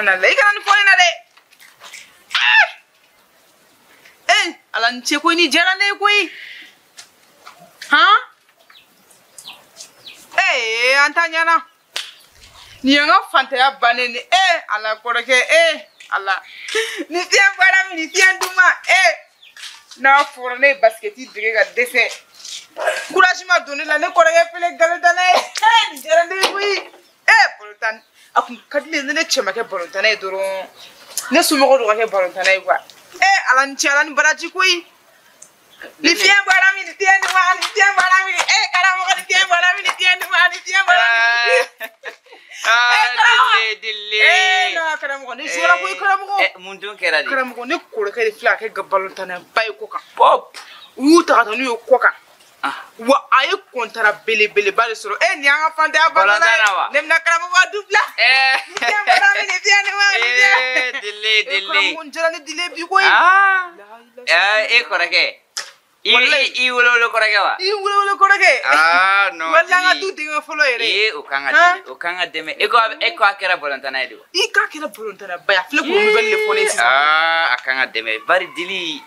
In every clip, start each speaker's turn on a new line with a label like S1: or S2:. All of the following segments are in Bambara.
S1: Subhanallah, i kana nin fɔ ne na dɛ. Eh, Ala ni ce koyi, ni diyara ne ye koyi. Han? Eh, an ta ɲɛna. Nin ye n ka fantanya bannen de. Eh, Ala kɔrɔkɛ, eh, Ala. Ni fiɲɛ bɔra min, ni fiɲɛ duman, eh. N'a fɔra ne ye basikɛti dege ka dɛsɛ. Courage ma don ne la, ne kɔrɔkɛ filɛ nkalon ye. Eh, nin diyara ne ye koyi. Eh, balontan. A kun ka di ne ye ni ne cɛ ma kɛ balontanna ye dɔrɔn. Ne somɔgɔw dɔ ka kɛ balontanna ye quoi. Eh, Ala ni ce, Ala ni baraji koyi. Ni fiɲɛ bɔra min, ni fiɲɛ duman, ni fiɲɛ bɔra min. Eh, karamɔgɔ, ni fiɲɛ bɔra min, ni fiɲɛ duman, ni fiɲɛ bɔra min.
S2: Ah, dille, dille.
S1: Eh, non, karamɔgɔ, ne jouera koyi karamɔgɔ.
S2: Mun dun kɛra de?
S1: Karamɔgɔ, ne kɔrɔkɛ de filɛ ka kɛ balontanna ba ye kɔ kan.
S2: Pop.
S1: U y'u ta ka taa n'u ye kɔ kan.
S2: Ah.
S1: Wa a ye kɔntara belebeleba de sɔrɔ. Eh, nin y'an ka fantanya banna
S2: Balontanna wa?
S1: ye. Ne bɛna karamɔgɔ ka du bila.
S2: Eh.
S1: Ni fiɲɛ bɔra min, ni fiɲɛ duman, ni fiɲɛ.
S2: Eh, dille,
S1: Eh,
S2: dille.
S1: karamɔgɔ, n diyara ne dille bi koyi.
S2: Ah.
S1: La ilaha.
S2: Eh, e kɔrɔkɛ. I
S1: Wallahi.
S2: i wele kɔrɔkɛ wa?
S1: I wele kɔrɔkɛ.
S2: Ah, non.
S1: Walahi, an ka
S2: Dili.
S1: du denkɛ fɔlɔ yɛrɛ.
S2: Eh, o kan ka
S1: Han?
S2: dɛmɛ. O kan ka dɛmɛ. E ko a kɛra balontanna ye de wa?
S1: I k'a kɛra balontanna ba ye. A filɛ k'o nouvelle de fɔ ne ye sisan.
S2: Ah, a kan ka dɛmɛ. Bari dili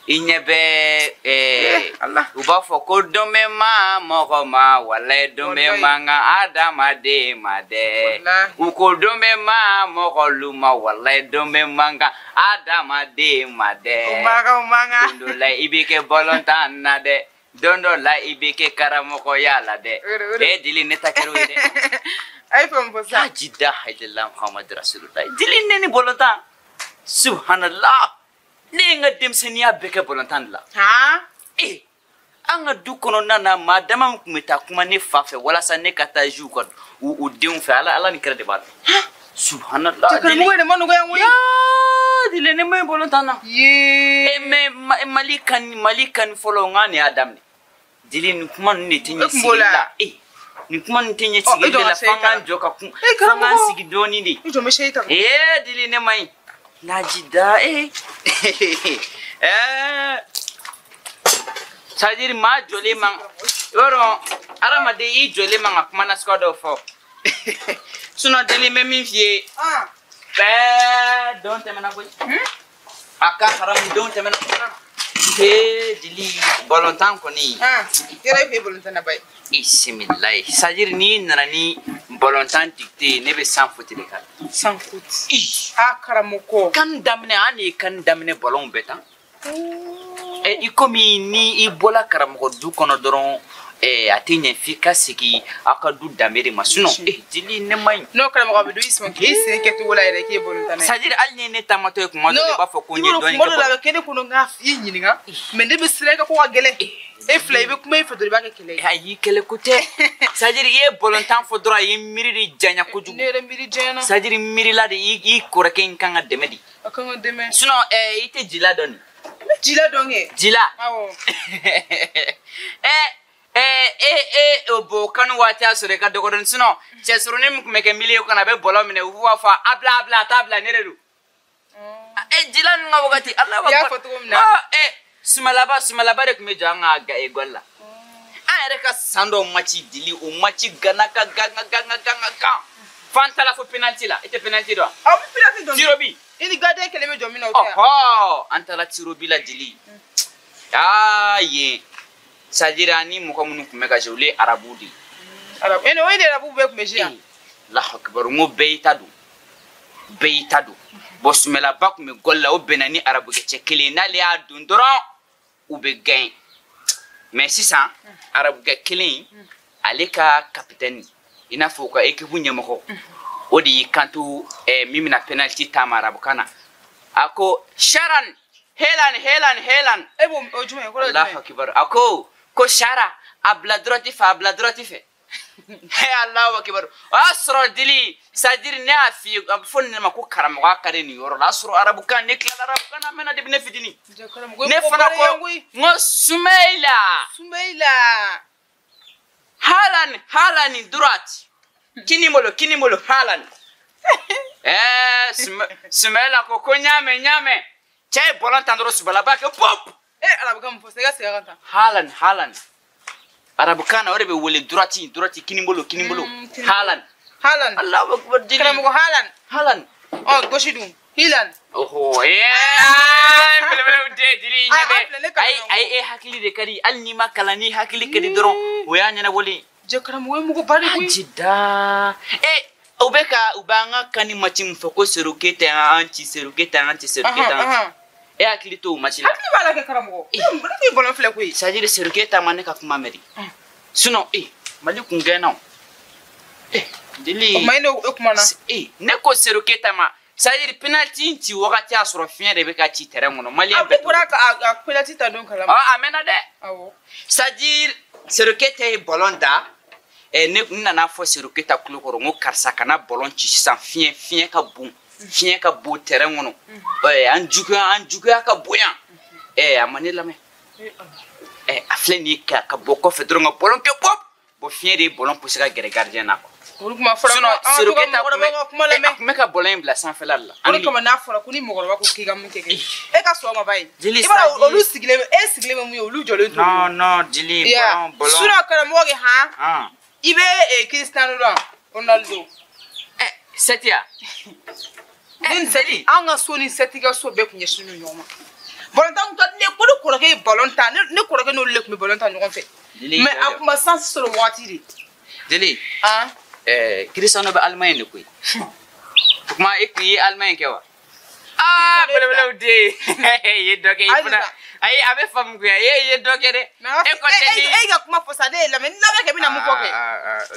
S2: i ɲɛ bɛ
S1: Eh, Allah.
S2: U b'a fɔ ko dɔn bɛ ma mɔgɔ ma, walayi dɔn bɛ
S1: Wallahi.
S2: man kan adamaden ma dɛ.
S1: Wallahi.
S2: U ko dɔn bɛ ma mɔgɔ lu ma, walayi dɔn bɛ man kan adamaden ma dɛ.
S1: O man kan, o man kan.
S2: Don dɔ la i bɛ kɛ balontan na dɛ. Don dɔ la i bɛ kɛ karamɔgɔya la dɛ.
S1: O de, o de.
S2: Eh, dili ne ta kɛra o ye dɛ.
S1: A ye faamu fɔ
S2: La
S1: sisan.
S2: jida haidallah Muhammad Rasulullah. Dili ne ni balontan. Subhanallah. Ne ye n ka denmisɛnninya bɛɛ kɛ balontan de la.
S1: Han?
S2: Eh, an ka du kɔnɔna na maa dama min tun bɛ taa kuma ne fa fɛ walasa ne ka taa jiw ka u denw fɛ, Ala ni kira de b'a dɔn. Subhanallah.
S1: Cɛ, karamɔgɔ yɛrɛ ma nɔgɔya koyi.
S2: Yaa, dili ne ma ɲi balontan na.
S1: Yee.
S2: Eh, mais Mali kan fɔlɔ n ka nin y'a daminɛ. Dili nin kuma ninnu de tɛ ɲɛ
S1: E kun b'o
S2: sigili
S1: la?
S2: la. Eh, nin kuma ninnu tɛ ɲɛ
S1: Ɔ, e
S2: sigili
S1: jɔ
S2: de
S1: ka
S2: la
S1: se
S2: f'an
S1: e ta
S2: k'an
S1: la.
S2: jɔ ka kun.
S1: Eh,
S2: F'an k'an
S1: karamɔgɔ.
S2: sigi dɔɔnin de.
S1: I jɔ n bɛ se e ta.
S2: Eh, dili ne ma ɲi. Najida, eh. Eh. C'est à dire maa jɔlen man, i b'a dɔn hadamaden i jɔlen man ka kuma nasuguya dɔw fɔ. Sinon dili n bɛ min f'i ye.
S1: Ah.
S2: Bɛɛ don tɛmɛna koyi. A ka haramu don tɛmɛna. Ee dili balontan kɔni.
S1: Ah. Yɔrɔ e kun ye balontanna ba ye.
S2: Bisimilayi. C'est à dire n'i nana ni balontan dictée ye, ne bɛ san foot de k'a la.
S1: Sans foot.
S2: Ih.
S1: Ah, karamɔgɔ.
S2: Kan daminɛ an de ye kan daminɛ balonw bɛɛ tan. I komi ni i bɔla karamɔgɔ du kɔnɔ dɔrɔn a tɛ ɲɛ f'i ka segin aw ka du danbe de ma, sinon dili ne ma ɲi.
S1: N'o karamɔgɔ a bɛ don i sɔn k'i sen kɛcogo la yɛrɛ k'i ye balontanna ye.
S2: C'est à dire hali ni ne taamatɔ ye kuma dɔ la i b'a fɔ ko n ye
S1: I b'a dɔn
S2: dɔɔnin
S1: kuma dɔ la
S2: kɛ.
S1: a bɛ kɛ ne kɔnɔ n k'a i ɲininka mais ne bɛ siran i ka ko ka gɛlɛn. E fila i bɛ kuma i fɛ dɔrɔn i b'a kɛ kɛlɛ ye.
S2: Ayi, kɛlɛ ko tɛ, c'est à dire i ye balontan fɔ dɔrɔn a ye miiri de janya kojugu.
S1: Ne yɛrɛ miiri janyana.
S2: C'est à dire miirila de i kɔrɔkɛ in kan ka dɛmɛ de.
S1: A kan ka dɛmɛ.
S2: Sinon i tɛ jila dɔn nin?
S1: N bɛ jila dɔn kɛ.
S2: Jila.
S1: Awɔ.
S2: E o bo kanu waati y'a sɔrɔ i ka dɔgɔ dɔɔni, sinon cɛ surunin min tun bɛ kɛ milieu kɔnɔ a bɛ bɔlɔ minɛ u b'a fɔ a bila a bila a t'a bila ne de don. Jila ninnu ka wagati Ala.
S1: I y'a fɔ cogo min na.
S2: Ah, sumalaba sumalaba de tun bɛ jɔ an ka école la. An yɛrɛ ka san dɔw match dili o match gana ka gan gan gan gan gan gan f'an taara fo penalty la, i tɛ penalty dɔn wa?
S1: Aw bɛ penalty dɔn.
S2: Tir au but.
S1: I ni gardien kelen bɛ jɔ min na o tɛ yan.
S2: Ɔhɔ, an taara tir au but la dili. Aa yen c'est à dire ani mɔgɔ minnu tun bɛ ka jouer olu ye arabuw de ye.
S1: Arabu e ni o ye de arabu bɛɛ tun bɛ jouer yan.
S2: Allahu akbar, n ko bɛɛ y'i ta don, bɛɛ y'i ta don. Bon, sumɛlaba tun bɛ gɔli la, o bɛnna ni arabukɛ cɛ kelen ye, n'ale y'a don dɔrɔn u bɛ gagner. Mais sisan arabukɛ kelen in ale ka capitaine, i n'a fɔ u ka équipe ɲɛmɔgɔ, o de y'i kanto min bɛna penalty ta ma arabukan na, a ko sharan helan helan helan.
S1: E b'o o jumɛn kɔrɔ ye jumɛn
S2: Allahu
S1: ye?
S2: Akbar, a ko ko sara a bila droite fɛ, a bila droite fɛ. He, Allahu akbar, o y'a sɔrɔ dili, c'est à dire ne y'a f'i ye a bɛ fɔ nin de ma ko karamɔgɔya ka di nin yɔrɔ la, a y'a sɔrɔ arabukan ne tilala arabukan na a mɛnna depuis ne fitinin.
S1: Jɛ, karamɔgɔ,
S2: Ne
S1: e ko
S2: fana
S1: baara
S2: ko
S1: yan koyi.
S2: n ko Sumayila.
S1: Sumayila.
S2: Halan halan droite kini bolo kini bolo halan. Sumayila ko ko n y'a mɛn n y'a mɛn, cɛ ye bɔlɔn tan dɔrɔn subalaba kɛ pop.
S1: E arabukan mun fɔ sisan, i ka segin a kan tan.
S2: Halan halan arabukan na o de bɛ wele droite droite kini bolo kini bolo.
S1: Kini bolo.
S2: Halan.
S1: Haaland.
S2: Allahu akbar dili.
S1: Karamɔgɔ Haaland.
S2: Haaland.
S1: Ɔ gosi dun. Hilan.
S2: Oho, belebelew den jeli ɲɛ bɛ. Ayi e hakili de ka di hali n'i ma kalan n'i hakili ka di dɔrɔn o y'a ɲɛnabɔlen.
S1: Jɛ karamɔgɔ ye mɔgɔ ba de koyi.
S2: Jida. U bɛ ka u b'an ka kan ni match min fɔ ko Seru Keyita y'an ci Seru Keyita y'an ci Seru Keyita y'an ci. E hakili t'o match la.
S1: Hakili b'a la kɛ karamɔgɔ. Ne tun ye ballon filɛ koyi.
S2: C'est à dire Seru Keyita ma ne ka kuma mɛn de. Sinon Mali kun gɛnna o. Jeli.
S1: O ma e n'o kuma na.
S2: Ne ko Seru Keyita ma. C'est-à-dire penalty in ci wagati y'a sɔrɔ fiɲɛ de bɛ ka ci terrain kɔnɔ. Malien bɛɛ.
S1: A bɔra ka a penalty ta don kalama.
S2: A mɛnna dɛ.
S1: Awɔ.
S2: C'est-à-dire Seru Keyita ye ballon da. Ne nana fɔ Seru Keyita tulo kɔrɔ n ko karisa kana ballon ci sisan fiɲɛ ka bon. Fiɲɛ ka bon terrain kɔnɔ. An juguya ka bon yan. A ma ne lamɛn. A filɛ nin ye ka bɔ kɔfɛ dɔrɔn ka ballon kɛ pop. Bon fiɲɛ de ye ballon poussé ka gɛrɛ gardien na quoi.
S1: Olu kuma fɔra ko an ka mɔgɔkɔrɔbaw ka kuma lamɛn.
S2: A tun bɛ ka ballon in bila sanfɛla de la.
S1: O de kama n'a fɔra ko ni mɔgɔkɔrɔba ko k'i ka mun kɛ e ka sɔn o ma ba ye. I b'a dɔn olu sigilen bɛ e sigilen bɛ mun ye olu jɔlen t'o.
S2: Non Jeli ballon.
S1: Sinon karamɔgɔ kɛ han. I bɛ Cristiano dɔn Ronaldo.
S2: Sɛtiya.
S1: Ni Sɛti an ka so ni Sɛti ka so bɛɛ tun ɲɛsinnen don ɲɔgɔn ma. Ballon tan kun ka di ne ye ko ne kɔrɔkɛ ye ballon tan ne kɔrɔkɛ n'olu de tun bɛ ballon tan ɲɔgɔn fɛ. Mais a tun ma chance sɔrɔ waati de.
S2: Jeli. Cristiano bɛ Allemagne de koyi. O kuma e kun ye Allemagne kɛ wa? Belebelew den. I ye dɔ kɛ i fana. Ayi a bɛ faamu koyi e ye dɔ kɛ dɛ. E ko tɛ ni.
S1: E ka kuma fɔ sa ne ye lamɛn ni lamɛn kɛ i bɛna mun fɔ kɛ.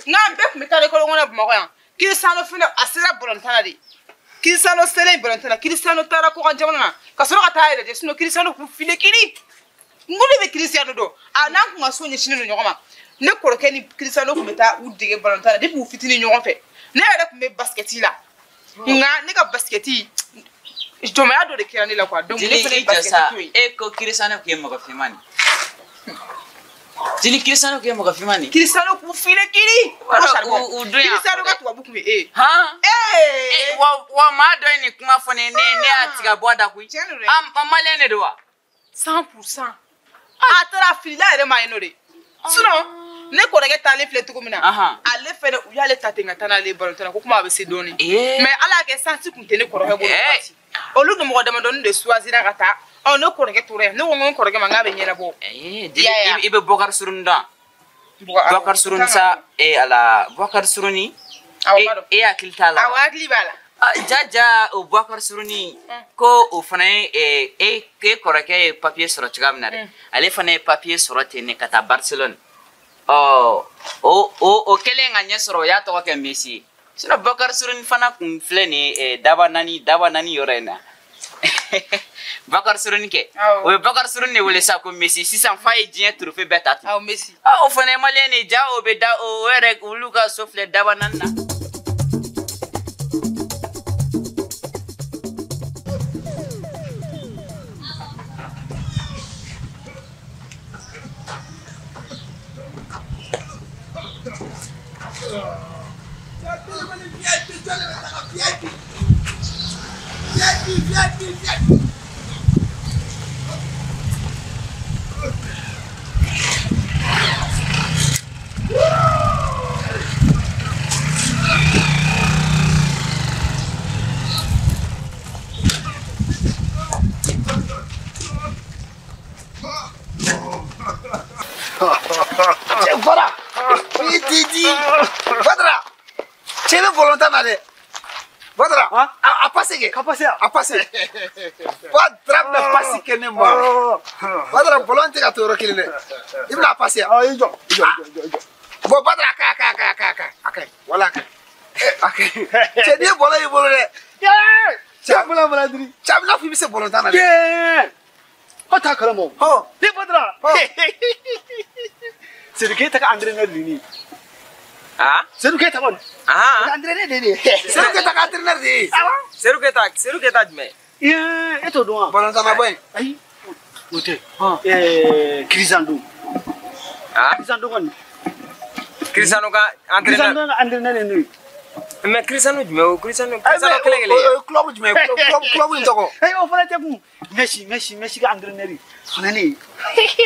S1: N'an bɛɛ tun bɛ taa école kɔnɔ Bamakɔ yan. Cristiano fana a sera ballon tan na de. Cristiano selen ballon tan na Cristiano taara kɔkan jamana na ka sɔrɔ ka taa yɛrɛ lajɛ sinon Cristiano kun file kiri. N ko ne bɛ Cristiano dɔn a n'an kun ka so ɲɛsinnen don ɲɔgɔn ma. Ne kɔrɔkɛ ni Cristiano tun bɛ taa u dege ballon tan na depuis u fitinin ɲɔgɔn fɛ. Ne yɛrɛ tun bɛ basket la. Nka ne ka basket jɔnmaya dɔ de kɛra ne la quoi. Donc ne fana ye basket to yen.
S2: E ko Cristiano kun ye mɔgɔ finman de. Jeli Cristiano kun ye mɔgɔ finman de.
S1: Cristiano kun file kiri. Cristiano ka tubabu kun bɛ e.
S2: Han. Wa maa dɔ ye nin kuma fɔ ne ye ne y'a tigɛ bɔ a da koyi.
S1: Tiɲɛ don dɛ.
S2: An malien de don wa?
S1: 100%. A taara filila yɛrɛ ma yen nɔ de. Sinon ne kɔrɔkɛ taalen filɛ cogo min na ale fɛnɛ u y'ale ta ten ka taa n'ale ballon tan na ko kuma a bɛ se dɔɔni. Mais ala y'a kɛ chance kun tɛ ne kɔrɔkɛ bolo waati. Olu ni mɔgɔ damadɔni de choisira ka taa. Ɔ ne kɔrɔkɛ tora yen ne ko n ko n kɔrɔkɛ ma n k'a bɛ ɲɛnabɔ.
S2: I bɛ Bɔkari Suruni dɔn? Bɔkari Suruni sa ala Bɔkari Suruni. E hakili t'a la.
S1: Awɔ hakili b'a la.
S2: Ja o Bɔkari Suruni ko o fana ye e kɔrɔkɛ ye papier sɔrɔ cogoya min na dɛ. Ale fana ye papier sɔrɔ ten de ka taa Barcelone. O kɛlen ka ɲɛ sɔrɔ o y'a tɔgɔ kɛ Messi ye. Sinon Bɔkari Suruni fana kun filɛ nin ye daba naani yɔrɔ in na. Bɔkari Suruni kɛ. O ye Bɔkari Suruni de wele sa ko Messi sisan f'a ye diɲɛ trophée bɛɛ ta tun.
S1: Awɔ Messi.
S2: O fana ye malien de ye ja o bɛ da o yɛrɛ olu ka so filɛ daba naani na.
S3: Badra, cɛ bɛ ballon tan na dɛ. Badra, a passe kɛ. Ka passe a passe. Badra bɛna passe kɛ ne ma. Badra ballon tɛ ka to yɔrɔ kelen dɛ. I bɛna a passe yan. I jɔ. Bon Badra a ka ɲi. Wala a ka ɲi. A ka ɲi. Cɛ n'i ye ballon y'i bolo dɛ. Cɛ a bɛna fɔ i bɛ se ballon tan na dɛ.
S4: Aw t'a kalama o. Ne Badra. Sedu Keyita ka entraîneur de ye. Sedu Keyita kɔni. Entraîneur de ye.
S3: Sedu Keyita ka entraîneur de ye.
S5: Sedu Keyita jumɛn?
S4: E t'o dɔn wa?
S3: Ballon tan na bɔ yen.
S4: Ayi o tɛ. Cristiano. Cristiano kɔni.
S5: Cristiano ka entraîneur.
S4: Cristiano ka entraîneur de ye.
S5: Mais Cristiano jumɛn o? Cristiano kelen kelen.
S3: Club jumɛn? Club in tɔgɔ.
S4: O fana tɛ kun. Messi ka entraîneur fana ne ye.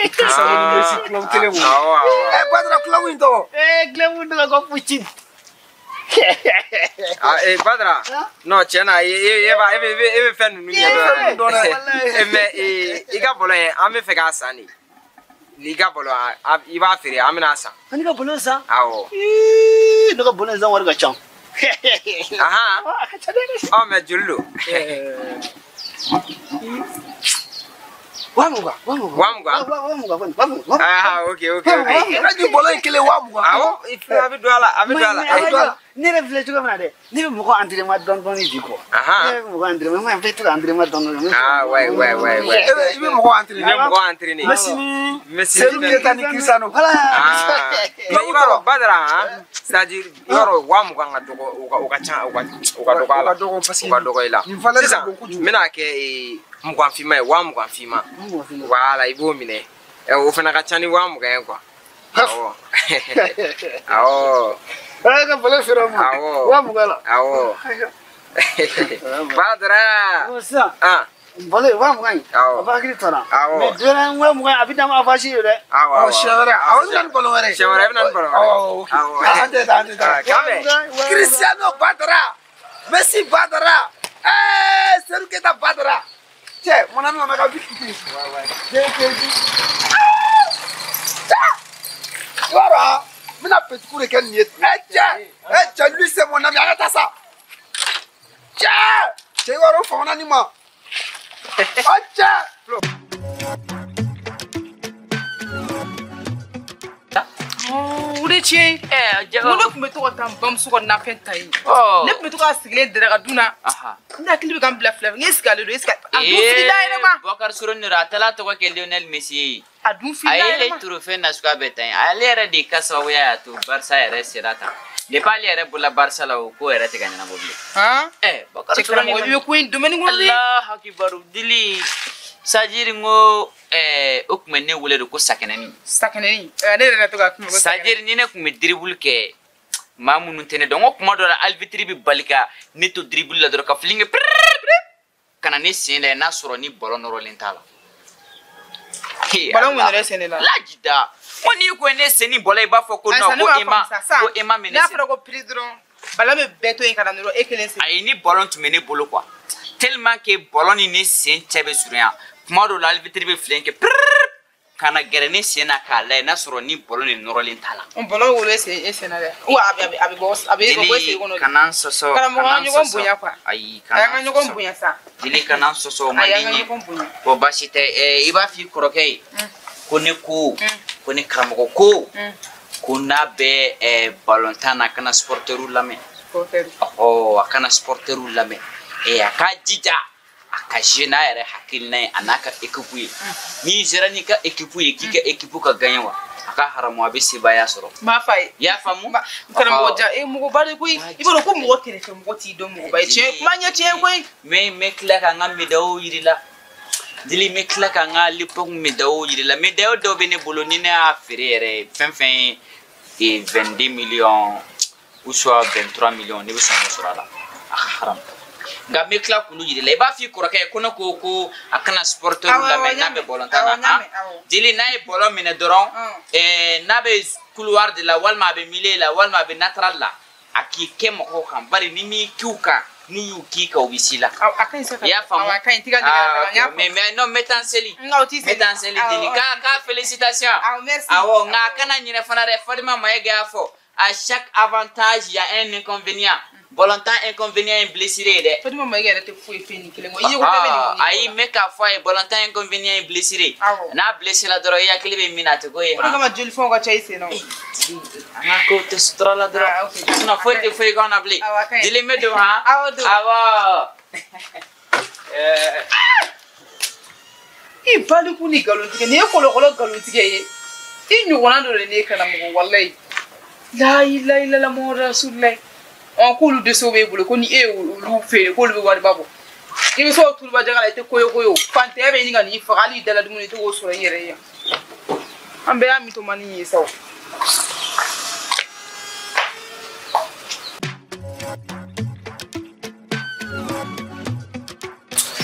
S3: Cristiano ni Messi club kelen mun. Awɔ. Badra club in tɔgɔ.
S4: Club in tɔgɔ ko Pucci.
S5: Ah, eh, Badra. Non, tiɲɛ na, e b'a e bɛ e bɛ fɛn ninnu ɲɛdɔn. Mais i ka bɔlɔn ye, an bɛ fɛ k'a san de. N'i ka bɔlɔn, i b'a feere, an bɛna san.
S4: Ne ka bɔlɔn san?
S5: Awɔ.
S4: Ne ka bɔlɔn san wari ka ca.
S5: Ahan.
S4: A ka ca dɛ.
S5: Ɔ, mais joli don?
S4: 20,000, 20,000.
S5: 20,000?
S4: 20,000 kɔni, 20,000.
S5: Ah, ok, ok, ok.
S3: I ka nin bɔlɔn in kelen 20,000.
S5: Awɔ, a bɛ don a la, a bɛ don a la.
S4: A bɛ don a la. Ne yɛrɛ filɛ cogo min na dɛ, ne bɛ mɔgɔ entraînement dɔɔni dɔɔni di quoi. Ne bɛ mɔgɔ entraînement, n bɛ to ka entraînement dɔɔni dɔɔni.
S5: Ah, ouais, ouais, ouais, ouais.
S3: E bɛ i bɛ mɔgɔ entraîner.
S5: I bɛ mɔgɔ entraîner.
S3: Messi ni
S5: Messi
S3: Seydou Keita ni Cristiano.
S4: Voilà.
S5: Ah. Mais i b'a dɔn Badara, han, c'est-à-dire i b'a dɔn 20,000 ka dɔgɔ, o ka ca, o ka dɔgɔ a la.
S3: O ka dɔgɔ parce que
S5: O ka dɔgɔ i la.
S3: nin valeur ka
S5: Sisan,
S3: bon kojugu.
S5: n bɛna kɛ 20 finman ye, 20,000 finman. Voilà, i b'o minɛ. O fana ka ca ni 20,000 ye quoi. Awɔ. Awɔ.
S4: Ah, ka bɔlɔn feere ma.
S5: Awɔ.
S4: 20,000 la.
S5: Awɔ. Badara.
S4: Bon, sisan.
S5: Ah.
S4: Bɔlɔn 20,000 in.
S5: Awɔ.
S4: A b'a hakili to n na.
S5: Awɔ.
S4: Mais don wɛrɛ 20,000 a bɛ d'an ma avance ye dɛ.
S5: Awɔ.
S3: Ɔ, siɲɛ wɛrɛ, awɔ, i bɛ na ni bɔlɔn wɛrɛ ye.
S5: Siɲɛ wɛrɛ i bɛ na ni bɔlɔn wɛrɛ.
S3: Awɔ, ok.
S5: Awɔ.
S3: An tɛ taa, an tɛ taa.
S5: Ah, k'an bɛn.
S3: Cristiano Badara, Messi Badara, Seydou Keita Badara. Cɛ, mon ami, on a vu. I b'a dɔn, han, n bɛna petit coup de kɛ nin ye. Cɛ, lui c'est mon ami, an ka taa sa. Cɛ, cɛ, i b'a dɔn o famana nin ma. Ɔ, cɛ.
S1: O de tiɲɛ.
S2: Jago.
S1: N ko ne tun bɛ to ka taa n bamuso ka nafɛn ta yen. Ne tun bɛ to k'a sigilen daraka dun na. Ne hakili bɛ ka n bila fila fɛ. N ko est-ce que ale don, est-ce que a dun filila a yɛrɛ ma.
S2: Bɔkari Soroni a taara tɔgɔ kɛ Lionel Messi ye.
S1: A dun filila a
S2: A
S1: yɛrɛ
S2: ye
S1: ma.
S2: trophée nasuguya bɛɛ ta yen. Ale yɛrɛ de ka sababuya y'a to Barca yɛrɛ sera tan. Depuis ale yɛrɛ bɔra Barca la, o ko yɛrɛ tɛ ka ɲɛnabɔ bilen. Bɔkari
S1: Cɛ karamɔgɔ, i bɛ ko in domaine kɔnɔ dɛ.
S2: Allahu akibaru dili. C'est-à-dire n ko o tun bɛ ne wele de ko Sakɛnɛni.
S1: Sakɛnɛni. Ne yɛrɛ to ka kuma ko Sakɛnɛni.
S2: C'est-à-dire ni ne tun bɛ dribble kɛ, maa minnu tɛ ne dɔn, n ko kuma dɔ la arbitre bɛ bali ka ne to dribble la dɔrɔn ka fili kɛ pirrrr ka na ne sen lajɛ n'a sɔrɔ ni ballon nɔrɔlen t'a la.
S1: Ballon mun nɔrɔ sen de la?
S2: Lajida. N ko n'i ko ne sen ni ballon, i b'a fɔ ko non, ko e ma ko e ma minɛ
S1: N'a
S2: sen.
S1: fɔra ko piri dɔrɔn, ballon bɛ bɛɛ to yen ka na dɔrɔn e kelen sen.
S2: Ayi, ni ballon tun bɛ ne bolo quoi. Tellement que ballon ni ne sen cɛ bɛ surunya. Kuma dɔw la arbitre bɛ filen kɛ pirrrr ka na gɛrɛ ne sen na k'a lajɛ n'a sɔrɔ ni ballon de nɔrɔlen t'a la.
S1: N ballon wolo sen e sen na dɛ. Ou a bɛ a bɛ bɔ a bɛ bɔ e sen kɔnɔ.
S2: Kana n sɔsɔ.
S1: Karamɔgɔ, an ka ɲɔgɔn bonya quoi.
S2: Ayi,
S1: A
S2: kana
S1: y'an ka ɲɔgɔn
S2: sɔsɔ.
S1: bonya sa.
S2: Jeli, kana n sɔsɔ, o man
S1: A
S2: di
S1: y'an ka
S2: n ye.
S1: ɲɔgɔn bonya.
S2: Bon, baasi tɛ. I b'a f'i kɔrɔkɛ ye ko ne ko ko ne karamɔgɔ ko ko n'a bɛ ballon tan na, a kana supporteriw lamɛn.
S1: Supporteriw.
S2: Ɔhɔ, a kana supporteriw lamɛn. A k'a jija a ka jouer n'a yɛrɛ hakilina ye, a n'a ka équipe ye. N'i sera n'i ka équipe ye, k'i ka équipe ka gagner wa, a ka haramu, a bɛ sebaaya sɔrɔ.
S1: N b'a f'a ye.
S2: I y'a faamu?
S1: Karamɔgɔ ja, e mɔgɔba de koyi. I b'a dɔn ko mɔgɔ kɛrɛfɛ mɔgɔ t'i dɔn mɔgɔba ye. Tiɲɛ kuma ɲɛ tiɲɛ koyi.
S2: Mais n bɛ tila ka n ka médaille yir'i la. Dili, n bɛ tila ka n ka l'époque médaille yir'i la. Médaille dɔw bɛ ne bolo, ni ne y'a feere yɛrɛ, fɛn fɛn ye 22 millions ou soit 23 millions, ne bɛ sɔn k'o sɔrɔ a la. A ka haramu. Nka n bɛ tila k'olu yir'i la. I b'a f'i kɔrɔkɛ ye ko ne ko ko a kana supporter lamɛn n'a bɛ ballon tan na. Jeli, n'a ye ballon minɛ dɔrɔn, n'a bɛ couloir de la, walima a bɛ milieu la, walima a bɛ latéral la, a k'i kɛ mɔgɔw kan. Bari ni m'i k'i kan, n'u y'u k'i kan, u bɛ s'i la.
S1: A ka ɲi sa.
S2: I y'a faamu?
S1: A ka ɲi, t'i ka nɛgɛ la. N y'a faamu.
S2: Mais non, n bɛ taa n seli.
S1: Nka o t'i seli.
S2: N bɛ taa n seli, Jeli. K'a félicitation.
S1: Awɔ, merci.
S2: Awɔ, nka a kana ɲinɛ fana dɛ. Fadima Mayiga y'a fɔ, à chaque avantage, il y a un inconvénient. Ballon-tan inconvénient ye blessure ye dɛ.
S1: Fadima Mayiga yɛrɛ tɛ foyi fɛn nin kelen kɔ. I ye ko bɛɛ bɛ nin.
S2: Ayi, n bɛ k'a fɔ a ye, ballon-tan inconvénient ye blessure ye. N'a blessé la dɔrɔn, i hakili bɛ min na, a tɛ k'o ye.
S1: O de kama joli fɛnw ka ca i sen na.
S2: An ka kow tɛ sutura la dɔrɔn. Sinon foyi tɛ foyi k'anw na bilen. Jeli, n bɛ don han.
S1: Awɔ, don.
S2: Awɔ.
S1: I baliku ni nkalontigɛ, nin ye kɔlɔkɔlɔ nkalontigɛ ye. I ɲɔgɔnna dɔ de ne ye karamɔgɔ, walayi. La ilaha illallah Muhammadu Rasulullah. Ɔ, k'olu dɛsɛw b'e bolo, ko ni e ye olu feere k'olu bɛ wariba bɔ. I bɛ se o tuluba jaga la, i tɛ koyo koyo. Fantanya bɛ ɲini ka n'i faga, hali i dala dumuni i tɛ k'o sɔrɔ i yɛrɛ ye yan. An bɛɛ y'a mythomane ye sa o.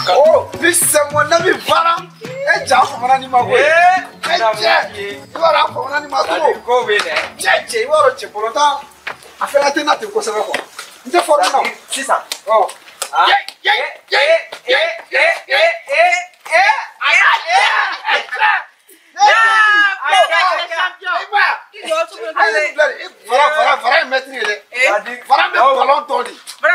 S3: Oh, lui c'est mon ami Bara. E ja famana ni ma koyi. E cɛ, i b'a dɔn a famana ni ma trop.
S5: Ko bɛ dɛ.
S3: Cɛ cɛ, i b'a dɔn cɛ bɔlɔntan. A fɛnɛ tɛ na ten kosɛbɛ quoi. N tɛ forme na.
S5: Sisan.
S3: Ɔ. Fara ye maître ye dɛ. Fara bɛ ballon tɔ de. I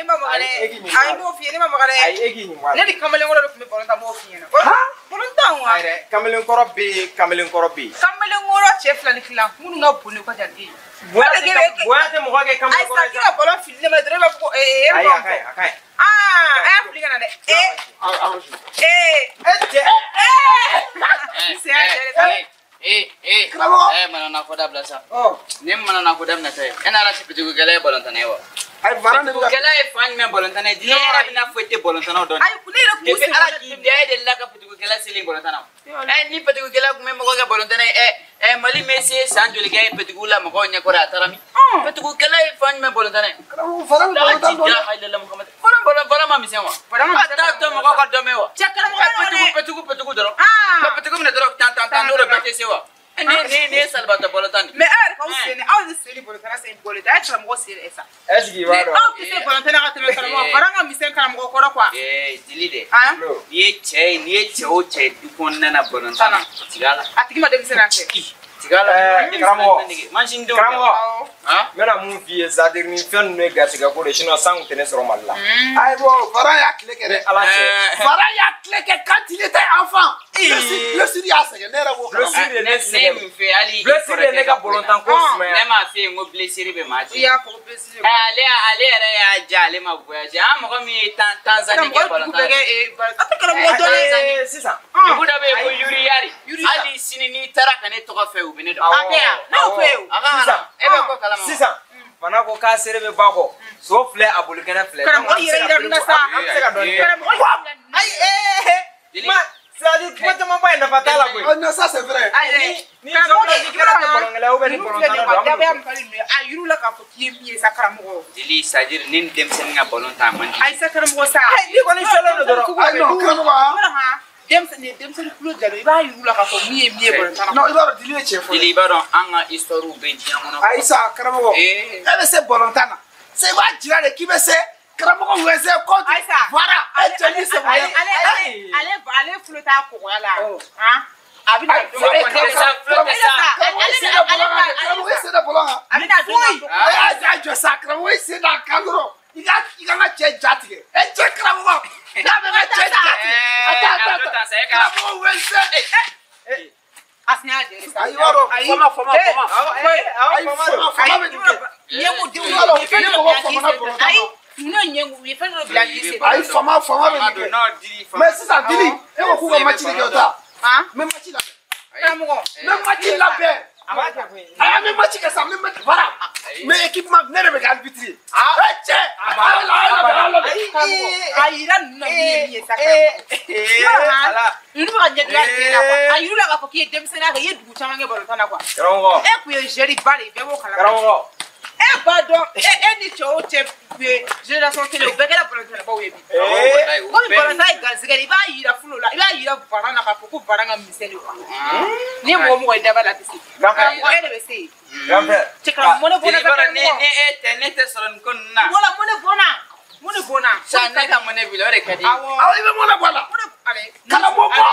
S3: ma.
S1: Ne ni kamalenkɔrɔ de tun bɛ balon tan m'o f'i ɲɛna. Balon tan wa?
S5: Ayi dɛ, kamalenkɔrɔ bɛ yen, kamalenkɔrɔ bɛ yen.
S1: Kamalenkɔrɔ cɛ 2 ni tila minnu ka bon ni ka jan den.
S5: Bonya tɛ mɔgɔ kɛ kamalenkɔrɔ ye.
S1: Ayi sa k'i ka balon fili ne ma dɔrɔn e b'a fɔ ko ee e
S5: Ayi a ka ɲi a ka ɲi.
S1: Aa a y'a fili ka na dɛ. Ee
S5: cɛ.
S2: Ee
S3: Karamɔgɔ.
S2: Mana ko dabila sa. Ni mana ko dabila sa ye. E n'ala tɛ petigukɛla ye balontanna ye wa?
S3: Ayi Fara de bɛ ka.
S2: Petigukɛla ye fan jumɛn balontanna ye? Diɲɛ yɛrɛ bɛna fɔ e tɛ balontannaw dɔn.
S1: Ayi ne yɛrɛ kun
S2: Depuis ala k'i da e delila ka petigukɛla selen balontanna. Ni petigukɛla tun bɛ mɔgɔ kɛ balontanna ye Mali Messi ye san joli kɛ petigiw la mɔgɔw ɲɛkɔrɔ a taara min? Petigukɛla ye fan jumɛn balontanna ye?
S3: Karamɔgɔ Fara bɛ balontan dɔn.
S2: La ilaha Muhammad. Fara ma misɛn wa? A t'a to mɔgɔw ka dɔn mɛn wa?
S1: Cɛ karamɔgɔ
S2: Petigu dɔrɔn. Ka petigu minɛ dɔrɔn tan n'o de bɛɛ tɛ se wa? Ni ye salibatɔ balontan de.
S1: Mais aw yɛrɛ k'aw sen aw de sen ni balontanna sen bɔlen tɛ a ye karamɔgɔ sen dɛ sa.
S5: Est-ce que i b'a dɔn?
S1: Aw tɛ se balontanna ka tɛmɛ karamɔgɔ Fara ka misɛn karamɔgɔ kɔrɔ quoi.
S2: Dili dɛ. N'i ye cɛ ye n'i ye cɛ o cɛ ye du kɔnɔna na balontan na tigɛ la.
S1: A tigi ma denmisɛnnin fɛ.
S2: Tigɛ la.
S5: Karamɔgɔ.
S2: Mansindenw.
S5: Karamɔgɔ. N bɛna mun f'i ye c'est-à-dire nin fɛn ninnu ye garisɛgɛ ko de sinon san kun tɛ ne sɔrɔ Mali la.
S3: Ayi bon Fara y'a tile kɛ dɛ.
S5: Ala cɛ.
S3: Fara y'a tile kɛ quand il était enfant. Blessure y'a sɛgɛn ne yɛrɛ b'o kalama.
S5: Blessure de ne sɛgɛn.
S2: Ne min fɛ hali.
S5: Blessure de ne ka balontan ko sumaya.
S2: Ne m'a f'i ye n ko blessure bɛ maa
S1: I
S2: cɛ.
S1: y'a fɔ ko blessure.
S2: Ale yɛrɛ y'a ja ale ma voyage. An mɔgɔ min ye Tanzanie kɛ balontan.
S1: A tɛ karamɔgɔ dɔn dɛ.
S5: Sisan.
S2: Dugu dɔ bɛ yen ko Yuriyari. Hali sini n'i taara ka ne tɔgɔ fɛ u bɛ ne dɔn.
S1: A bɛ yan ne y'o fɔ ye o.
S2: A ka na e bɛ ko kalama.
S5: Sisan. Fana ko k'a seere bɛ ba kɔ. So filɛ a bolikɛnɛ filɛ.
S1: Karamɔgɔ yɛrɛ yira nin na sa.
S5: An bɛ se ka dɔɔnin kɛ.
S1: Karamɔgɔ yɛrɛ.
S5: Ayi Ma c'est-à-dire kuma caman ba ye nafa t'a la koyi.
S3: Oh non ça c'est vrai.
S1: Ayi
S5: Ni jɔnjɔn tɛ balonkɛla ye ou bien ni balontanna don.
S1: Dabaya min ka di ninnu ye a yir'u la k'a fɔ k'i ye min ye sa karamɔgɔ.
S2: Dili c'est-à-dire ni denmisɛnnin ka balon tan a man di.
S1: Ayi sa karamɔgɔ sa.
S5: Ayi n'i kɔni selen don dɔrɔn.
S3: Ayi non karamɔgɔ han.
S1: Denmisɛnnin denmisɛnnin kulo jalo i b'a yir'u la k'a fɔ min ye min ye balontan na.
S3: Non i b'a dɔn Dili ye tiɲɛ fɔ.
S2: Dili i b'a dɔn an ka histoire bɛ diɲɛ kɔnɔ.
S3: Ayi sa karamɔgɔ. E bɛ se balontan na. Se i b'a jira de k'i bɛ se karamɔgɔ wɛsɛ contre.
S1: Ayi sa.
S3: Voilà e cɛ ni sɛbɛ.
S1: Ale fulo t'a kɔgɔya la. Han. A bɛ na don
S3: Karamɔgɔ i sen da ballon kan.
S1: A bɛ na don.
S3: Ayi a jɔ sa karamɔgɔ i sen da kan dɔrɔn. I ka n ka cɛ ja tigɛ. E cɛ karamɔgɔ. N'a bɛ n ka cɛ ja tigɛ. A taa karamɔgɔ wɛsɛ.
S1: A sinɛ y'a jɛ sa.
S3: Ayi i b'a dɔn.
S4: Fama.
S3: Ayi fama bɛ nin kɛ.
S1: Ɲɛko denw
S3: I b'a dɔn ni mɔgɔ famana balontan na.
S1: Ayi ninnu ye ɲɛko u ye fɛn dɔ bila k'i sen.
S3: Ayi fama bɛ nin kɛ. Mais sisan Dili e ko k'u ka match de kɛ o ta.
S1: Han.
S3: N bɛ match labɛn.
S1: Karamɔgɔ.
S3: N bɛ match labɛn.
S5: A b'a kɛ koyi.
S3: Ayi an bɛ match kɛ sa n bɛ match voilà. N bɛ équipement ne de bɛ kɛ arbitre ye. E cɛ. A labɛn a labɛn.
S1: Karamɔgɔ a yira ninnu na min ye min ye sa karamɔgɔ. Ninnu bɛ ka ɲɛdɔn den na quoi. A yir'u la k'a fɔ k'i ye denmisɛnninya kɛ i ye dugu caman kɛ balontan na quoi.
S5: Karamɔgɔ.
S1: E kun ye jeune ba de ye bɛɛ b'o kalama.
S5: Karamɔgɔ.
S1: E b'a dɔn e ni cɛ o cɛ kun ye génération kelen o bɛɛ kɛra balontannabaw ye bi. Komi balontan ye garisɛgɛ de ye i b'a yira fulo la i b'a yira varan na k'a fɔ ko varan ka misɛn de quoi. Ni mɔgɔ mɔgɔ ye daba la a tɛ se. Karamɔgɔ e de bɛ se yen. Cɛ karamɔgɔ mɔnɛ bɔnna ka karamɔgɔ.
S2: Ni e tɛ ne tɛ sɔrɔ nin ko ninnu na.
S1: Wala mɔnɛ bɔnna. Mɔnɛ bɔnna.
S2: Sa ne ka mɔnɛ b'i la o de ka di.
S1: Awɔ.
S3: Awɔ i bɛ mɔnɛ bɔ a la. Karamɔgɔ.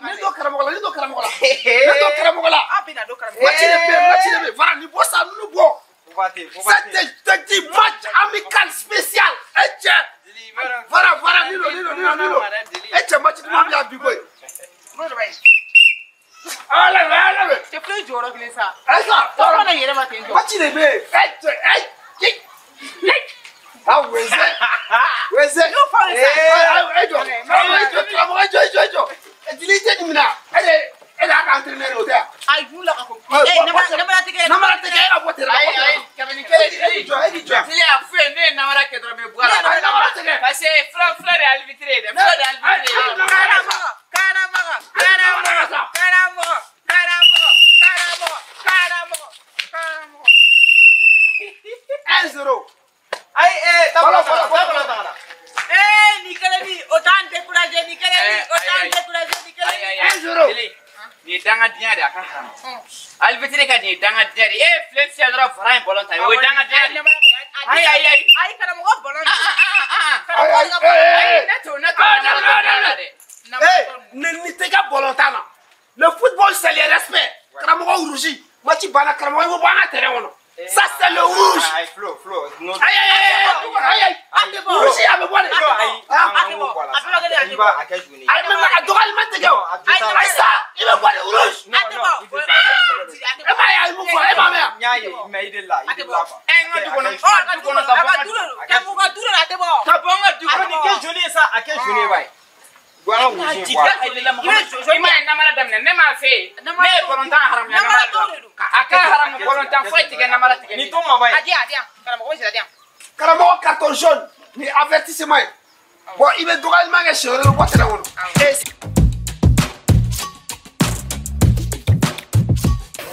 S3: Ne don karamɔgɔ la ne don karamɔgɔ la. Ne don karamɔgɔ la.
S1: Aw bɛ na don karamɔgɔ.
S3: Match de bɛ yen match de bɛ yen voilà nin bɔ sa ninnu bɔ. C'est des match amical spécial. E cɛ. Voilà voilà Nino. E cɛ match duman bɛ yan bi koyi. Ala ala.
S1: Cɛ filɛ jɔyɔrɔ kelen sa.
S3: Ayi sa.
S1: Tɔgɔ na yɛlɛma ten jɔ.
S3: Match de bɛ yen. E cɛ e. Ah wɛsɛ. Wɛsɛ.
S1: N'o fɔ de sa.
S3: E jɔ. Karamɔgɔ e jɔ e jɔ. Dili i tɛ nin minɛ. E de y'a ka entraîneur ye o tɛ wa.
S1: A yir'u la k'a fɔ. Namara tɛ kɛ.
S3: Namara tɛ kɛ e ka bɔ terrain la.
S2: Ayi kabini kelen
S3: E jɔ e jɔ.
S2: Dili a f'u ye ne ye namara kɛ dɔrɔn n bɛ bɔ a la.
S3: Ayi namara tɛ kɛ.
S2: Parce que fila de ye arbitre ye dɛ fila de ye arbitre ye.
S1: Karamɔgɔ karamɔgɔ karamɔgɔ karamɔgɔ karamɔgɔ karamɔgɔ karamɔgɔ.
S3: 1-0.
S5: Ayi taa ballon ta ka na.
S1: ni kelen o t'an découragé ni kelen.
S3: 1-0.
S2: Nin ye dangadenya de ye a ka haramu. Alibitiri ka nin ye dangadenya de ye. E filɛ sisan dɔrɔn fara in bɔlɔn ta ye. O ye dangadenya de ye. Ayi ayi ayi.
S1: Ayi karamɔgɔ bɔlɔn.
S3: Ayi ayi.
S2: Ne t'o namara dɛ.
S3: Ni tɛ ka bɔlɔn tan na. Le football c'est le respect. Karamɔgɔ rouge. Match banna karamɔgɔ i bɛ bɔ an ka terrain kɔnɔ. Ça c'est le rouge.
S5: Ayi Flo Flo.
S3: Ayi ayi ayi ayi. Rouge a bɛ bɔ de.
S5: Ayi an k'o bɔ a la. I b'a a kɛ joli.
S3: Ayi mais a dɔgɔyalima tɛ kɛ o. Ayi sa i bɛ bɔ de rouge.
S1: A tɛ bɔ.
S3: E m'a ye a ye mun fɔ e m'a mɛn wa.
S5: N y'a ye mais i delila i delila quoi.
S2: Ɛ n ka du kɔnɔ n ka du kɔnɔ ka bɔ n ka du kɔnɔ.
S1: Karamɔgɔ du la a tɛ bɔ.
S2: Ka bɔ n ka du kɔnɔ.
S5: Nin kɛ joli ye sa a kɛ joli ye wa ye.
S2: I ma ye namara daminɛ ne m'a fɛ yen ne ye bɔlɔntan haramuya namara a ka haramu bɔlɔntan foyi tigɛ namara tigɛ
S5: ni to ma ba ye.
S1: A di yan a di yan karamɔgɔ sira di yan.
S3: Karamɔgɔ carton jaune ni avertissement ye. Bon i bɛ dɔgɔyalima kɛ siɲɛ wɛrɛ i bɛ bɔ terrain kɔnɔ.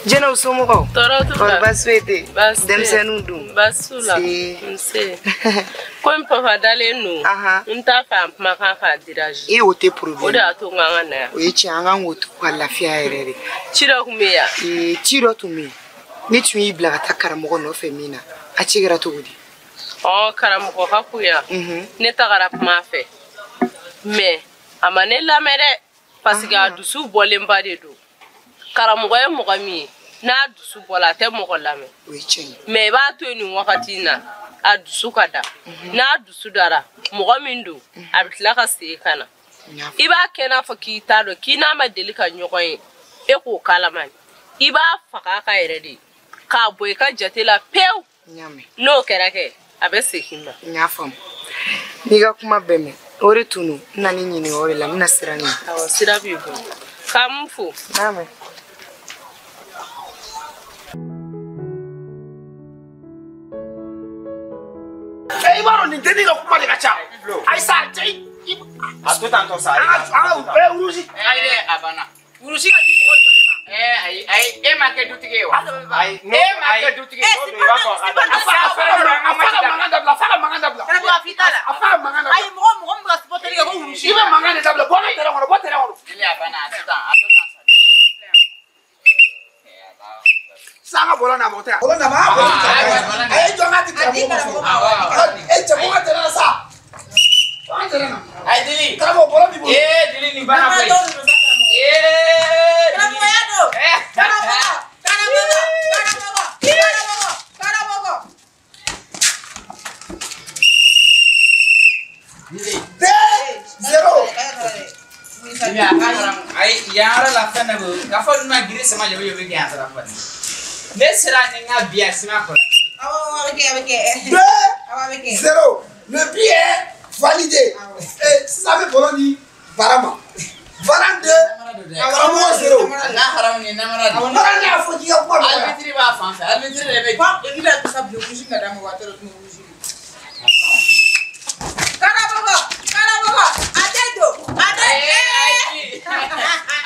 S6: Jɛnɛw somɔgɔw?
S7: Tɔɔrɔ t'u la.
S6: Kɔri baasi foyi tɛ yen?
S7: Baasi tɛ yen.
S6: Denmisɛnninw dun?
S7: Baasi t'u la.
S6: Nse.
S7: Komi papa dalen don. N t'a fɛ a kumakan k'a déranger.
S6: E o tɛ problème.
S7: O de y'a to n k'an ka na yan.
S6: O ye tiɲɛ an kan k'o to ka lafiya yɛrɛ de.
S7: Ci dɔ tun bɛ yan.
S6: Ci dɔ tun bɛ yen. Ne tun y'i bila ka taa karamɔgɔ nɔfɛ min na a ci kɛra cogo di?
S7: Ɔ karamɔgɔ ka kun yan. Ne tagara kuma fɛ. Mais a ma ne lamɛn dɛ. Parce que a dusu bɔlenba de don. Karamɔgɔ ye mɔgɔ min ye n'a dusu bɔla a tɛ mɔgɔ lamɛn.
S6: O ye tiɲɛ ye.
S7: Mais i b'a to yen nin wagati in na a dusu ka da. N'a dusu dara mɔgɔ min don a bɛ tila ka segin ka na. I b'a kɛ n'a fɔ k'i t'a dɔn k'i n'a ma deli ka ɲɔgɔn ye e k'o kalama. I b'a faga a ka yɛrɛ de k'a bɔ i ka jate la pewu. N'o kɛra kɛ a bɛ segin ma.
S6: N y'a faamu. N'i ka kuma bɛɛ mɛn o de tun don n nan'i ɲininka o de la n bɛna sira ɲini.
S7: Awɔ sira b'i bolo. K'an m'u fo.
S6: N'a mɛn.
S3: I b'a dɔn nin dennin ka kuma de ka ca. Ayi sa cɛ
S5: A to tan tɔ sa.
S3: An ka rouge.
S2: Ayi dɛ a banna.
S1: Rouge ka di mɔgɔ jɔlen ma.
S2: Ayi ayi e ma kɛ dutigi ye wa?
S5: Ayi
S2: e ma kɛ dutigi ye.
S5: I b'a fɔ
S3: a fa ka mankan dabila a fa ka mankan dabila.
S1: Karamɔgɔ a f'i t'a la.
S3: A fa ka mankan dabila.
S1: Ayi mɔgɔ mɔgɔ min bɛ ka supporter kɛ ko rouge.
S3: I bɛ mankan de dabila bɔ an ka terrain kɔnɔ bɔ terrain kɔnɔ.
S2: Dili a banna a to tan a to tan sa.
S3: Sisan an ka bɔlɔn na mɔgɔ tɛ yan. Bɔlɔn na ma a bɔlɔn na. A ye jɔ an ka di karamɔgɔ ma fɔlɔ. E cɛ bɔ n ka terrain na sa. Bɔ an ka terrain na.
S2: Ayi Dili.
S3: Karamɔgɔ bɔlɔn b'i bolo.
S2: Ee Dili nin banna koyi. Ee
S1: Karamɔgɔ y'a don. Karamɔgɔ karamɔgɔ karamɔgɔ karamɔgɔ karamɔgɔ.
S3: 2-0.
S2: Dili a ka haramu. Ayi yan yɔrɔ la fɛn dɔ bɛ yen k'a fɔ ninnu ma giri sama jɔ bɛ kɛ yan sara fɔ. Ne sera ni n ka bi a sima kɔrɔ.
S1: Awɔ a bɛ kɛ a bɛ kɛ.
S3: 2-0. Le but est validé. Sisan an bɛ bɔlɔn di Bara ma. Bara 2. Karamɔgɔ 0.
S2: A ka haramu ni namara de.
S3: Bara ne y'a fɔ k'i ka kuma nɔgɔya.
S2: Arbitre b'a fan fɛ arbitre de bɛ.
S1: I bɛna sa bilen rouge ka d'a ma wa a tɛ dɔn rouge. Karamɔgɔ karamɔgɔ a tɛ don a tɛ.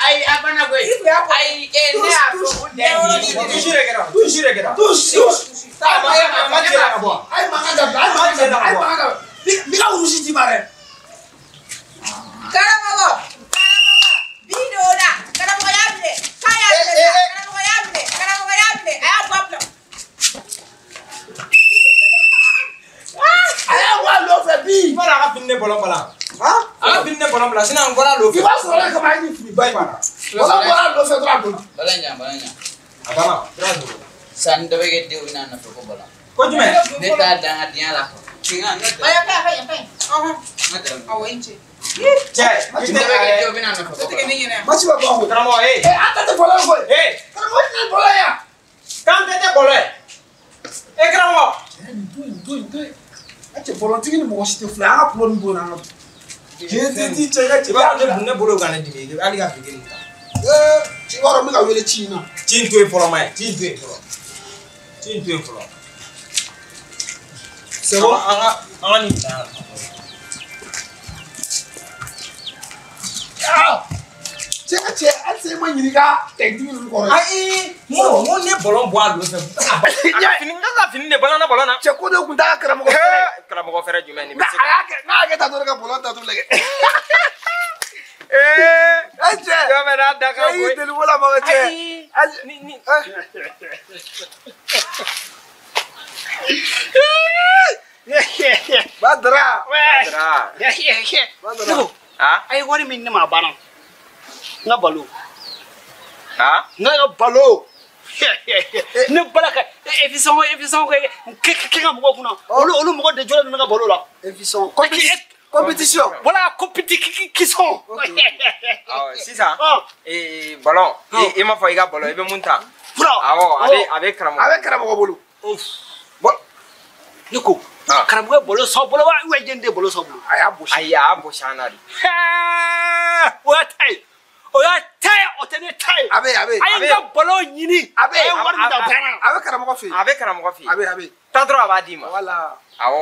S2: Ayi a banna koyi. Ayi ne y'a fɔ o dan ye.
S5: Touche de kɛra touche de kɛra.
S3: Touche touche.
S5: A ma cɛ ka bɔ.
S3: A ye mankan dabila a ye mankan dabila a ye mankan dabila. N b'i ka rouge d'i ma dɛ.
S1: Karamɔgɔ karamɔgɔ bi donna karamɔgɔ y'a minɛ k'a y'a minɛ karamɔgɔ y'a minɛ karamɔgɔ y'a minɛ a y'a bɔ a bila.
S3: A y'a bɔ a nɔfɛ bi.
S5: I b'a dɔn a ka fini ne bɔlɔn bɔla. A ka fini ne bɔlɔn bɔla sinon n bɔra a nɔfɛ.
S3: I b'a sɔrɔ ne kama a ye nin fini ba in. Bɔlɔn bɔra a nɔfɛ dɔrɔn a donna.
S2: Bɔlɔn ɲa bɔlɔn ɲa.
S5: A banna 3-0.
S2: Sanni dɔ bɛ kɛ denw n'a nɔfɛ ko bɔlɔn.
S5: Ko jumɛn?
S2: Ne t'a dangadenya la. Tiɲɛ ne tɛ.
S1: Ayi a ka ɲi a ka ɲi. Awɔ i ni ce.
S5: Cɛ
S2: i tɛ bɛ kɛ denw bɛna nɔfɛ ko
S1: O tɛ kɛ ne ɲɛna.
S3: Match bɛ bɔ a kun.
S5: Karamɔgɔ ee.
S3: An ta tɛ bɔlɔn ye koyi.
S5: Ee.
S3: Karamɔgɔ tɛ bɔlɔn ye yan.
S5: K'an tɛ bɔlɔn ye. E karamɔgɔ.
S3: Nin to yen to yen to yen. A cɛ bɔlɔntigi ni mɔgɔ si tɛ fila ye an ka kulɔ nin don an ka.
S5: Cɛ tɛ cɛ ka cɛ. I b'a dɔn ne bolo ka ne dimi hali ka fini nin ta.
S3: Ci b'a dɔn n bɛ ka wele ci in na.
S5: Ci in to yen fɔlɔ ma ye ci in to yen fɔlɔ. Ci in to yen fɔlɔ. C'est bon an ka nin bila yan.
S3: Cɛ ka cɛ halisa e ma ɲininka tɛgɛtigi ninnu kɔrɔ.
S5: Ayi n ko ne bɔlɔn bɔ a nɔfɛ. Fini n ka fini de bɔlɔn na bɔlɔn na.
S3: Cɛ ko de kun t'a karamɔgɔ fɛrɛ.
S5: Karamɔgɔ fɛrɛ jumɛn nin bɛ se.
S3: A y'a kɛ n'a y'a kɛ tan dɔrɔn ka bɔlɔn datugu lajɛ. Eh cɛ.
S5: Jɔn bɛ n'a da kan
S3: koyi. E y'i deli wala ma cɛ.
S5: Ni ni.
S3: Badara.
S5: Badara.
S3: Badara.
S5: Ah?
S4: A ye wari min di ne ma a banna. N ka balo.
S5: Ah?
S4: N ka balo. Ne bala ka efisɔn kɛ ka mɔgɔw kunna. Olu mɔgɔ de jɔlen don ne ka balo la.
S3: Efisɔn. Compétition.
S4: Voilà, compétition.
S5: Awɔ, sisan. Ballon. I m'a fɔ i ka ballon, i bɛ mun ta?
S4: Fura.
S5: Awɔ, a bɛ karamɔgɔ.
S3: A bɛ karamɔgɔ bolo.
S4: Bon. Ne ko. Karamɔgɔ ye ballon san bolo wa ou bien jɛn tɛ ballon san bolo?
S3: A y'a gosi.
S5: Ayi, a y'a gosi an na de.
S4: O y'a ta ye. O y'a ta ye, o tɛ ne ta ye.
S3: A bɛ yen, a bɛ yen.
S4: A ye n ka ballon ɲini.
S3: A bɛ yen.
S4: A ye wari min ta banna.
S3: A bɛ karamɔgɔ fɛ yen.
S5: A bɛ karamɔgɔ fɛ yen.
S3: A bɛ yen, a bɛ yen.
S5: Taa dɔrɔn a b'a d'i ma.
S3: Voilà.
S5: Awɔ.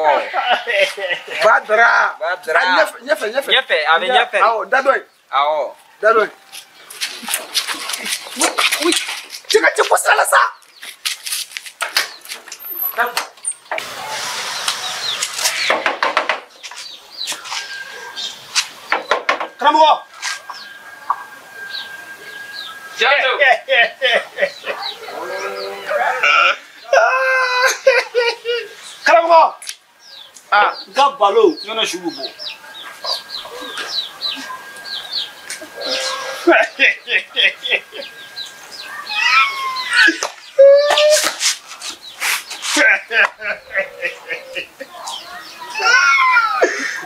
S3: Badara.
S5: Badara.
S3: Ɲɛfɛ, ɲɛfɛ.
S5: Ɲɛfɛ, a bɛ ɲɛfɛ.
S3: Awɔ, da dɔ in.
S5: Awɔ.
S3: Da dɔ in. Oui. Cɛ ka cɛ bɔ sira la sa.
S4: Karamɔgɔ.
S2: Janto.
S4: Karamɔgɔ. Ah, n ka balo yɔrɔ su bɛ bɔ.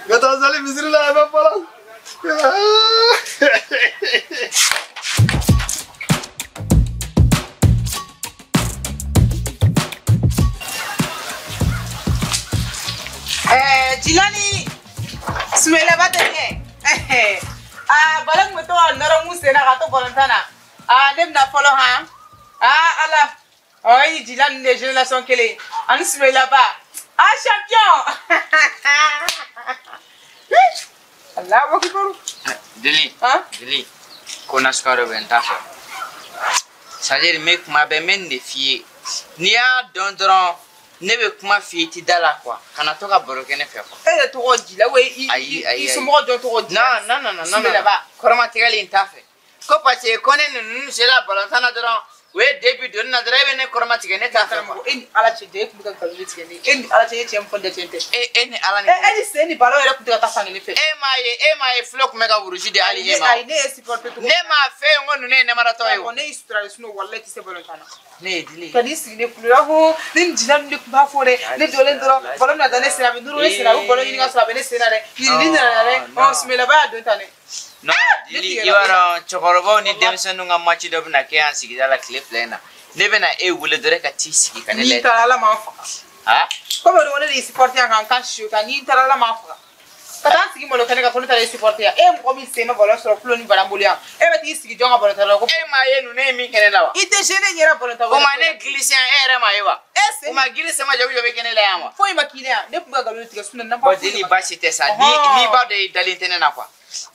S3: Ka taa sali misiri la a bɛ bɔ la.
S1: Jilani Sumailaba tɛ kɛ. Ah, ballon kun bɛ to ka nɔrɔ mun sen na ka to balontan na. Ah, ne bɛna fɔlɔ han. Ah, ala. Ɔ Jilani de génération kelen ani Sumailaba. Ah, champion. Allahu akbar.
S2: Deli.
S1: Han?
S2: Deli. Ko nasuguya dɔ bɛ n t'a fɛ. C'est à dire n bɛ kuma bɛɛ n bɛ nin de f'i ye. N'i y'a dɔn dɔrɔn ne bɛ kuma f'i ye i ti da la quoi. Kana to ka baro kɛ ne fɛ quoi.
S1: E yɛrɛ tɔgɔ Jila ou i
S2: Ayi, ayi,
S1: i
S2: ayi.
S1: somɔgɔ dɔ tɔgɔ Jila.
S2: Non, non, non, non, non,
S1: Sumailaba.
S2: Kɔrɔmatigɛli in t'a fɛ. Ko parce que ko ne ninnu sera balontan na dɔrɔn u ye debi donni na dɔrɔn e bɛ ne kɔrɔmatigɛ ne t'a fɛ quoi.
S1: E ni Ala cɛ e tun bɛ ka nkalon de tigɛ ne ye. E ni Ala cɛ e ye tiɲɛ min fɔ ne tɛ tiɲɛ tɛ.
S2: E ni Ala ni
S1: E ni sen ni ballon yɛrɛ tun tɛ ka taa fan kelen fɛ.
S2: E m'a ye filo tun bɛ ka wurusi di hali e ma.
S1: Ayi, ne ye supporter cogo.
S2: Ne m'a fɛ yen ko ninnu ye nɛmaratɔ ye o.
S1: Ne y'i sutura de sinon walahi i tɛ se balontan na.
S2: Ne ye dili.
S1: Ka n'i sigi ne kulo la ko ne ni Jila ninnu de tun b'a fɔ dɛ. Ne jɔlen dɔrɔn ballon bɛna da ne sen na a bɛ nɔrɔ ne sen na a bɛ ballon ɲini ka sɔrɔ a bɛ ne sen na dɛ. Nin nana dɛ. Ɔ Sumailaba y'a don tan dɛ.
S2: Non, Dili, i b'a dɔn cɛkɔrɔbaw ni denmisɛnninw ka match dɔ bɛna kɛ yan sigida la tile fila in na. Ne bɛna e wele dɔrɔn ka t'i sigi ka ne
S1: N'i
S2: lajɛ.
S1: taara Ala m'an faga.
S2: Ah?
S1: Komi o don ne de y'i supporter yan ka n kan siyo tan n'i taara Ala m'an faga. Ka taa n sigi malo kɛnɛ kan ko ne taara i supporter yan. E ye mɔgɔ min sen ma ballon sɔrɔ kulo ni baran bolo yan. E bɛ t'i sigi jɔn ka ballon ta la ko.
S2: E m'a ye ninnu ye min kɛ ne la wa?
S1: I tɛ gêner n yɛrɛ ballon ta.
S2: O ma ne glisser yan e yɛrɛ m'a ye wa?
S1: E sen.
S2: O ma glisse ma jɔ bɛ kɛ ne la yan wa?
S1: Foyi ma k'i la yan. Ne tun bɛ ka nkalon tigɛ sinon n'a
S2: Bon Dili baasi tɛ sa. N'i b'a dɔn i dalen tɛ ne na quoi.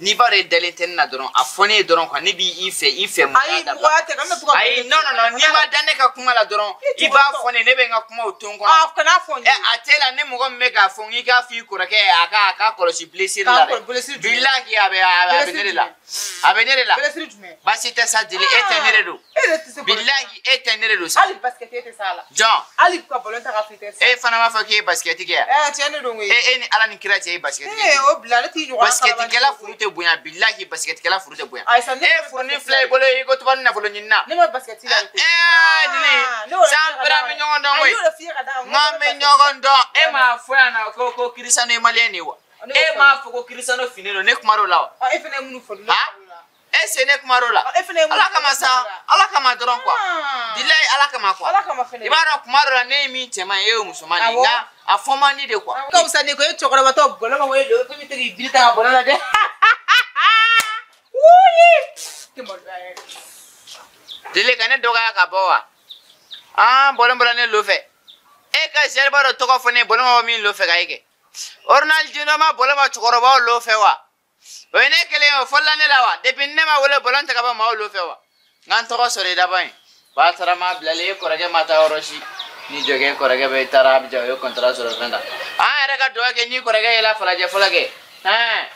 S2: N'i b'a dɔn i dalen tɛ ne na dɔrɔn a fɔ ne ye dɔrɔn quoi ne b'i fɛ i fɛ mɔgɔya
S1: Ayi
S2: dabila.
S1: mɔgɔya tɛ kana to ka.
S2: Ayi non non non n'i ma da ne ka kuma la dɔrɔn i b'a fɔ ne ne bɛ n ka kumaw to n kɔnɔ.
S1: Ah kana fɔ n ye.
S2: A tɛ la ne mɔgɔ min bɛ k'a fɔ n k'i k'a f'i kɔrɔkɛ ye a k'a kɔlɔsi blessure la
S1: K'a
S2: dɛ.
S1: blessure jumɛn?
S2: Bilahi a bɛ ne de la. A bɛ ne de la.
S1: Blessure jumɛn?
S2: Baasi tɛ sa Dili e tɛ ne de don.
S1: E yɛrɛ tɛ se ballon.
S2: Bilahi e tɛ ne de don sa.
S1: Hali basket e tɛ s'a la.
S2: Jɔn
S1: Hali ka ballon ta ka fili tɛ se.
S2: e fana b'a fɔ k'e ye basket kɛ yan.
S1: Tiɲɛ de don koyi.
S2: E ni Ala ni kira cɛ e ye basket kɛ.
S1: O bila ne t'i ɲɔgɔn
S2: Basketikɛla furu tɛ bonya bilahi basketikɛla furu tɛ bonya.
S1: Ayi sa ne
S2: E furunin filɛ i bolo i ko tubabu nafolo ɲinina.
S1: Ne ma basket la koyi.
S2: Dili san bɛrɛ an bɛ ɲɔgɔn dɔn koyi.
S1: Ayi, ne y'o de f'i ye ka d'a kan.
S2: N'an bɛ ɲɔgɔn dɔn e m'a fɔ yan nɔ ko Cristiano ye malien de ye wa? E m'a fɔ ko Cristiano finnen don ne kumar'o la wa?
S1: E fana ye minnu fɔ ne kumar'o la.
S2: Est-ce que ne kumar'o la?
S1: E fana ye minnu
S2: Ala kama sa Ala kama dɔrɔn quoi. Bilahi Ala kama quoi.
S1: Ala kama fɛnɛ.
S2: I b'a dɔn kuma dɔ la ne ye min cɛman ye e ye musoman de ye nka a fɔ man di de quoi.
S1: Ka fisa ne ko e cɛkɔrɔbatɔ bɔlɔ ma ko e don ko i bɛ to k'i biri ta ka bɔlɔ la dɛ. Wuyi. Tɛ maloya yɛrɛ.
S2: Dili ka ne dɔgɔya ka bɔ wa? An bɔlɔn bɔra ne lo fɛ. E ka zɛriba dɔ tɔgɔ fɔ ne ye bɔlɔn ma bɔ min lo fɛ ka e kɛ. Ronaldinho ma bɔlɔn ma cɛkɔrɔbaw lo fɛ wa? O ye ne kelen ye o fɔlɔla ne la wa? Depuis ne ma wele bɔlɔn tɛ ka bɔ maaw lo fɛ wa? N ka n tɔgɔ sɔrɔ i laban ye. Batara ma bilalen e kɔrɔkɛ ma taa yɔrɔ si. Ni jɔkɛ kɔrɔkɛ bɛ taara Abidjan o ye contrat sɔrɔ fɛn ta. An yɛrɛ ka dugawu kɛ n'i kɔrɔkɛ yela falajɛ fɔlɔ kɛ. Ɛn.